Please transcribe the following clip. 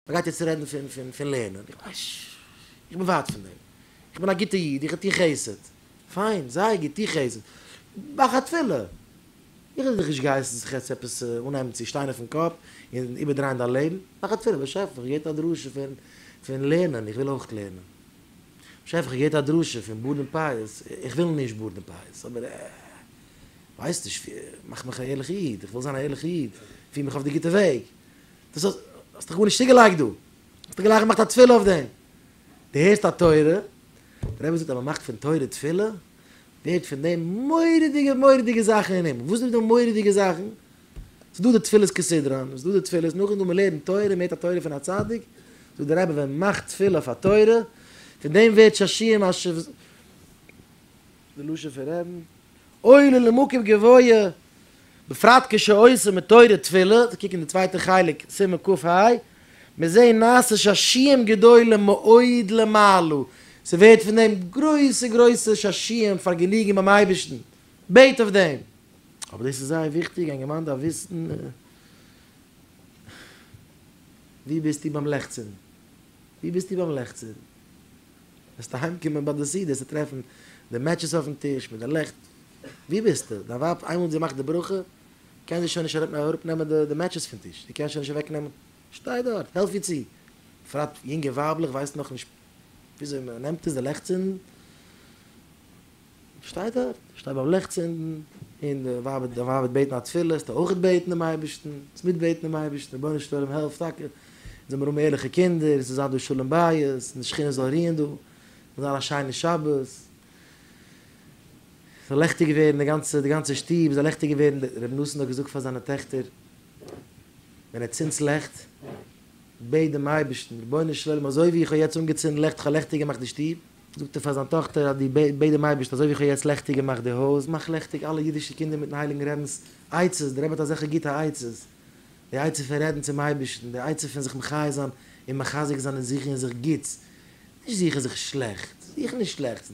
מען גייט יעצט רעדן פון פון פון לערנען, איך ווייס, איך בין ווייט פון דעם, איך בין א גוטע איד, איך טו חסד, פיין, זייער גוט, טו חסד, מאך א תפילה, איך האב דיך נישט געהייסן זיך יעצט עפעס אנהייבן צו שטיין אויפן קאפ און איבערדרייען דיין לעבן, מאך א תפילה, באשעפער איך געהערט א דרשה פון פון לערנען, איך וויל אויך לערנען, באשעפער איך געהערט א דרשה פון בארד און פאות, איך וויל נישט בארד און פאות, אבער ווייס נישט, מאך מיך א ערליכע איד, איך וויל זיין א ערליכע איד, פיר מיך אויף די גוטע וועג, דאס האסט דאך גארנישט צוגעלייגט דא, האסט דאך גלייך געמאכט א תפילה אויף דעם, דו הערסט א תורה, דער רבי זאגט אז מען מאכט פון תורה תפילה, ווערט פון דעם מורא'דיגע מורא'דיגע זאכן אין הימל, וואס איז דא מורא'דיגע זאכן? ס'איז דא די תפילות כסדרן, ס'איז דא די תפילות, נאכדעם דא מען לערנט תורה, מען הערט א תורה פון א צדיק, זאגט דער רבי ווען מען מאכט תפילה אויף א תורה, פון דעם ווערט שעשועים אשר, די לשון פון רבי'ן, עולה למקום גבוה, בפרט כשעושה מתורה תפילה, קוק אין די צווייטע חלק, סימן קה, מזה נעשה שעשועים גדולים מאוד למעלה, ס'ווערט פון דעם גרויסע גרויסע שעשועים פארגעניגן ביים אייבערשטן, בעט אויף דעם. אבער דאס איז זייער וויכטיג, א אינגערמאן דארף וויסן ווי ביסטו ביים לעכט צינדן, ווי ביסטו ביים לעכט צינדן, וועסט אהיים קומען ביי די סעודה וועסטו טרעפן די מעטשעס אויפן טיש מיט די לעכט, ווי ביסטו? דיין ווייב איינמאל זי מאכט די ברכה קען זי שוין נישט אראפ נעמען די מעטשעס פון טיש, זי קען שוין נישט אוועק נעמען, שטיי דארט, העלף איר צו, בפרט יונגע ווייבלעך ווייסן נאך נישט וויאזוי מען נעמט עס די לעכט צינדן, שטיי דארט, שטיי ביים לעכט צינדן, און די ווייב די ווייב וועט בעטן א תפילה, וועסטו אויך בעטן דעם אייבערשטן, וועסט מיטבעטן דעם אייבערשטן, רבונו של עולם העלף טאקע, זאל מיר האבן ערליכע קינדער, עס זאל זיין דא שלום בית, און די שכינה זאל רוען דא, זאל זיין א שיינע שבת, זאל לעכטיג ווערן די גאנצע די גאנצע שטוב זאל לעכטיג ווערן, רבי נתן האט געזאגט פאר זיינע טעכטער, ווען ער צינדט לעכט, בעט דעם אייבערשטן, רבונו של עולם אזוי ווי איך האב יעצט אנגעצינדן לעכט, איך האב לעכטיג געמאכט די שטוב, זאגט ער פאר זיין טאכטער אז דו בעט דעם אייבערשטן אזוי ווי איך האב יעצט לעכטיג געמאכט די הויז, מאך לעכטיג אלע אידישע קינדער מיטן הייליגן רבינ'ס עצות, דער רבי האט אזעלכע גוטע עצות, די עצה פון רעדן צום אייבערשטן, די עצה פון זיך מחיה זיין און מחזק זיין און זוכן אין זיך גוטס, נישט זוכן זיך שלעכטס, זוך נישט שלעכטס.